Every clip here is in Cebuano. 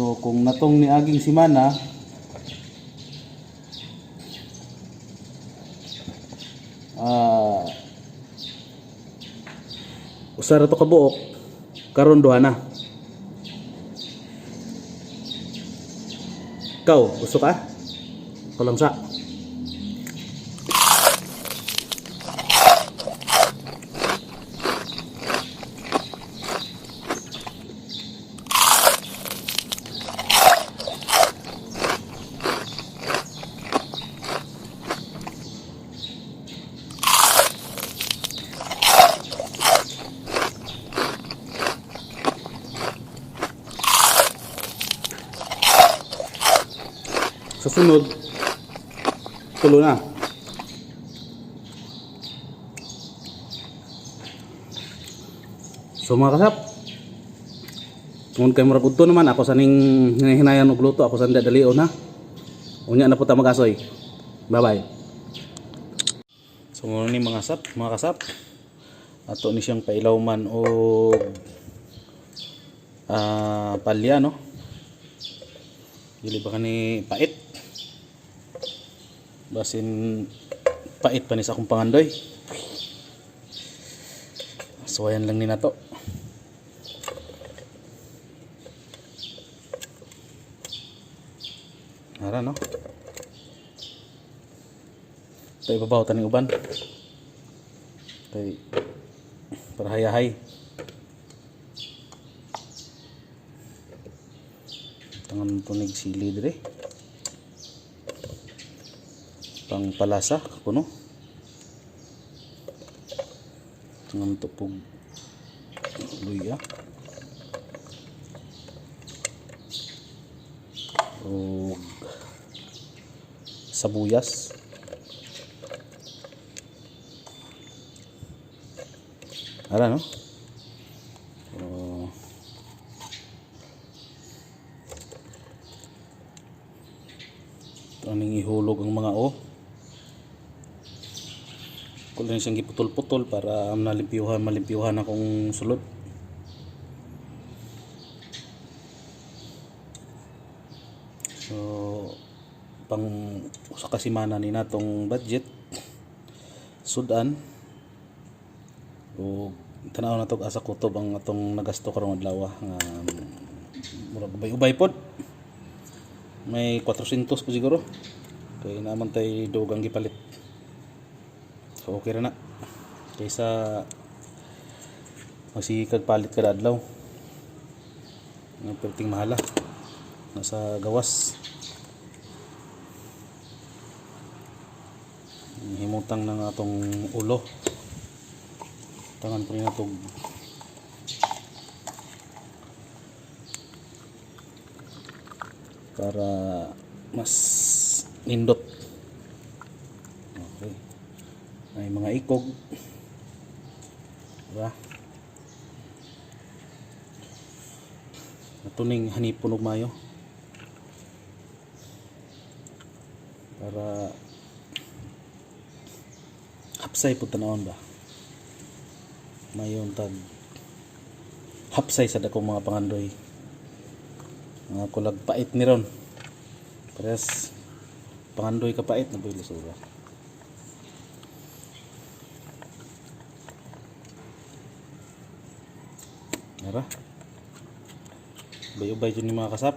So kung natong niaging semana, usa ra to ka buok, karon duha na. Ikaw, gusto ka? Ako lang sa. Sa sunod, tulo na. So mga kasap, tungod kay murag udto naman ako sa ning hinahinayan og luto, ako sa dadalion ha. Unya na po ta magasoy. Bye bye. So mao ni mga sap, mga kasap. Ato ni siyang pailawman og palya, no. Dili ba kani pait? Basin pait pa ni sa akong pangandoy. So ayan lang ni nato. Ara, no. Ito ibabaw taning uban. Kay para hayahay. Tangan tunig sili dire. Pang palasa kuno. Tangan to pug luya. Og sabuyas. Ara, no? So, ito aming ihulog ang mga o. Kulang siyang giputol-putol para nalimpyuhan, malimpyuhan akong sulod. So, pang usa ka semana ni natong budget sudan o tanaw na to asa kutob ang atong nagasto karong adlaw nga murag ubay-ubay pod, may 400 po siguro kay naman tay dugang gipalit. So okay ra na kaysa magsigig palit kada adlaw nga perting mahala nasa gawas. Himutang ng atong ulo, tangan po rin natog para mas nindot. Okay, may mga ikog, diba? Natuning hanipon og mayo para hapsay po tanawon ba, mayon tag hapsay sa dakong mga pangandoy, mga kulag pait ni ron, parehas pangandoy ka pait na boy lusura. Ara, ubay-ubay dyan ni mga kasap.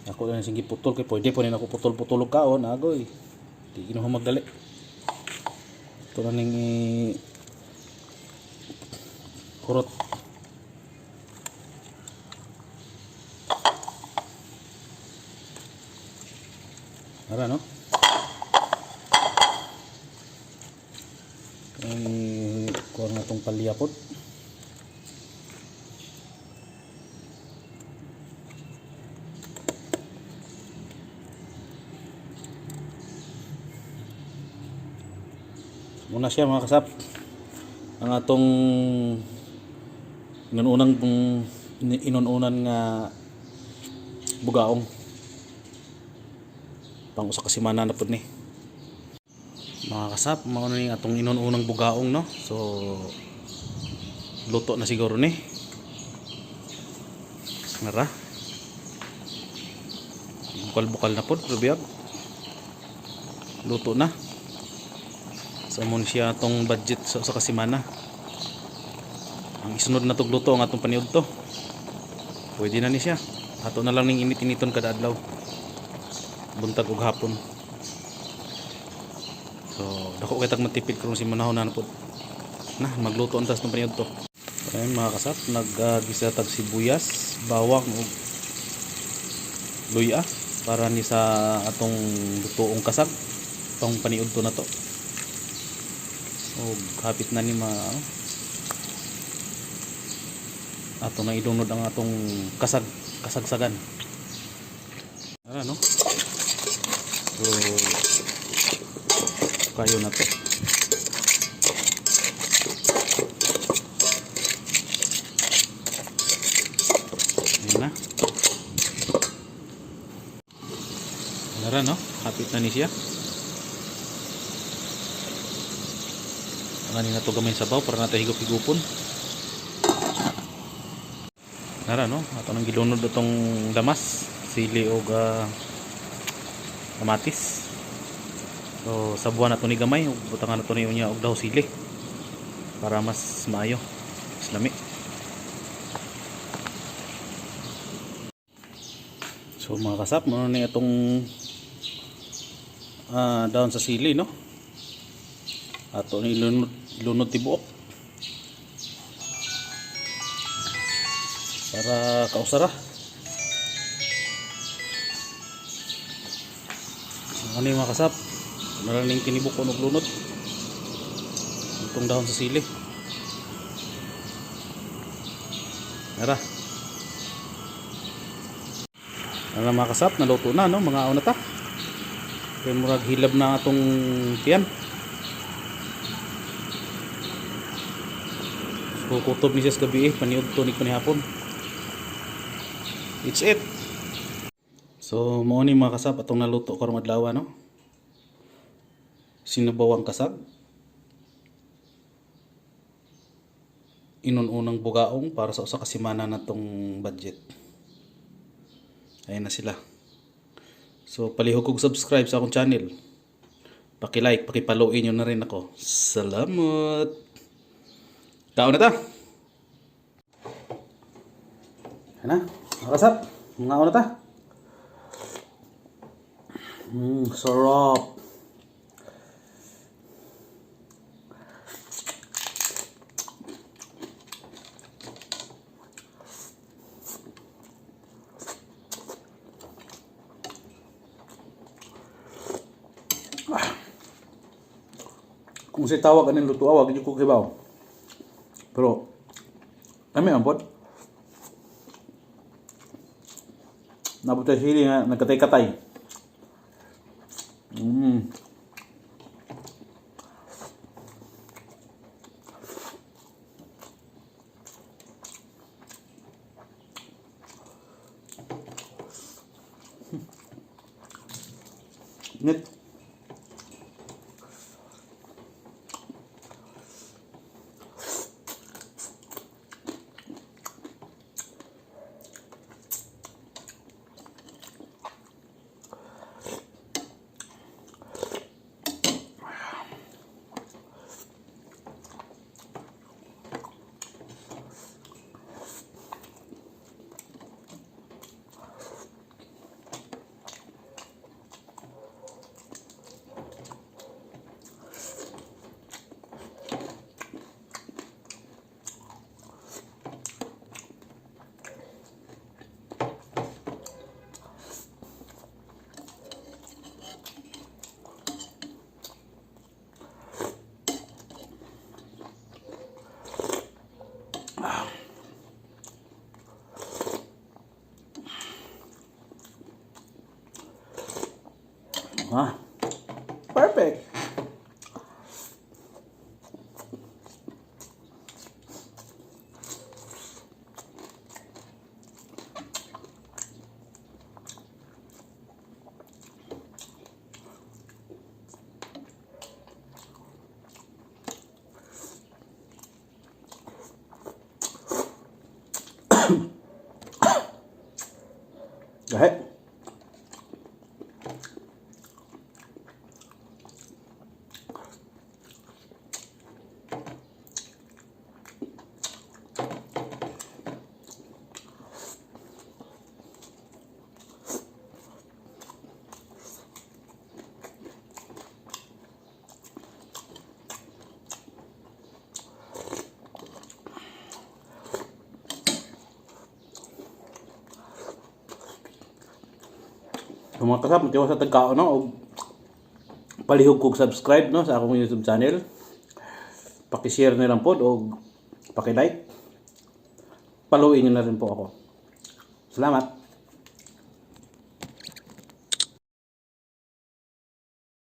Ako lang siyang giputol kay pwede po ako putol-putol og kaon agoy, di ginawa magdali. Ito na ning kurot. Ara, no? Ay, kuha na itong palyapot. Muna siya mga kasap. Ang atong inununan inununan nga bugaong pang usa ka semana na pud ni mga kasap. Mao na ning atong inununang bugaong, no. So luto na siguro ni. Nara. Bukal-bukal na pod, pero biyag. Luto na. So mo ni siya atong budget sa kasimana. Ang isunod na tog luto ang atong paniudto. Pwede na ni siya. Ato na lang ning init-initon kada adlaw. Buntag ug hapon. So dako kay tag matipid karon si manahon na pod. Na magluto ang tas ng paniudto. Ayun, mga kasap, naggisa tag sibuyas, bawang ug luya para ni sa atong lutoong kasag pang paniudto na to. Og hapit na ni ma ano, ato na idunod ang atong kasag kasagsagan. Ara no. So kayo na to. Ayan na. Nara no, hapit na ni siya. Ang na to gamay sabaw para nato higop-higupon. Nara no, ato nang gilunod atong lamas, sili og kamatis. So sabuan nato ni gamay ug butangan nato ni unya og daw sili para mas maayo, mas lami. So mga kasap, muna ni itong dahon sa sili no. Ato ni lunod, lunod tibuok para kausara. Ano yung mga kasap? Naraning tinibok og lunod. Itong dahon sa sili. Tara. Ano mga kasap, naluto na no, mga una ta. Kaya murag hilab na atong tiyan. So kutob ni siya sa gabi eh, paniudto ni panihapon. It's it. So mao ni mga kasap atong naluto karong adlaw no. Sinabawang kasag. Inun-unang bugaong para sa usa ka semana natong budget. Ayan na sila. So palihog kog subscribe sa akong channel. Paki-like, paki-follow nyo na rin ako. Salamat. Kaon na ta. Ayan na, mga kasap. Mga na ta. Sarap. Kung si tawag aning luto awag, hindi ko kibaw. Pero, kami ang pod. Nabot tayo sili nga, nagkatay-katay. Nit. Ah. Perfect. Gahi. Mga kasab, matiwas sa tagkaon, no, og palihog kog subscribe, no, sa akong YouTube channel. Paki-share na lang pod og paki-like. Followin niyo na rin po ako. Salamat.